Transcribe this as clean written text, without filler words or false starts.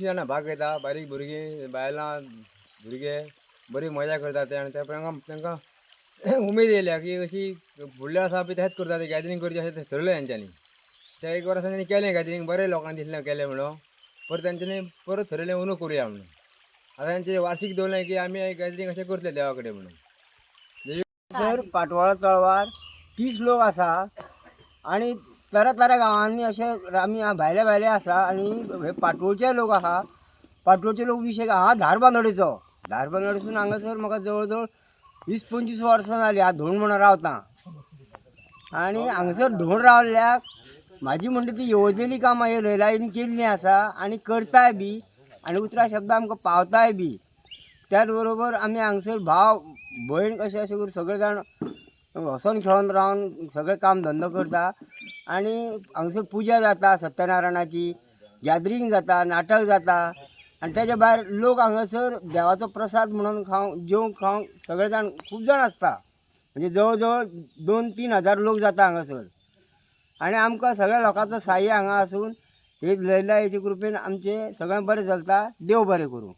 खुबशीं जाणां भाग घेता, बारीक भुरगीं, बायलां, भुरगे बरी मजा करता ते. आनी त्या तांकां उमेद येयल्या की अशी फुडल्या वर्सा बी तेंच करता, ते गॅदरींग करचें अशें थरयलें तेंच्यांनी. ते एक वर्सा तेंच्यांनी केलें गॅदरींग, बरें लोकांक दिसलें केलें म्हणून. परत तेंच्यांनी परत थरयलें अंदू करुया म्हणून. आतां तेंचें वार्शीक दवरलें की आमी गॅदरींग अशें करतले देवा कडेन म्हणून. सर, पाटवाळा तळवार 30 लोक आसा आनी तरा तरा गांवांनी अशे आमी भायले भायले आसा आनी हे पाटोळचे लोक आहा. पाटोळचे लोक 20 एक आहा. धारबांदोडेचो, धारबांदोडेसून हांगासर म्हाका जवळ जवळ 20-25 वर्सां जालीं हांव धोंड म्हणून रावता आनी हांगासर धोंड रावल्ल्याक म्हाजी म्हणटा ती येवजणेली कामां हे लयराईन केल्लीं आसा आनी करताय बी आनी उतरा शब्द आमकां पावताय बी. त्याच बरोबर आमी हांगसर भाव भयण कशें अशें करून सगळे जाण हसोन खेळोन रावन सगळे काम धंदो करता आनी हांगसर पुजा जाता सत्यनारायणाची, गॅदरींग जाता, नाटक जाता आनी तेच्या भायर लोक हांगासर देवाचो प्रसाद म्हणून खावंक, जेवंक खावंक सगळे जाण खूब जाण आसता. म्हणजे जवळ जवळ 2-3 हजार लोक जाता हांगासर आनी आमकां सगळ्या लोकांचो साह्य हांगा आसून हे लयराईचे कृपेन आमचें सगळें बरें चलता. देव बरें करूं.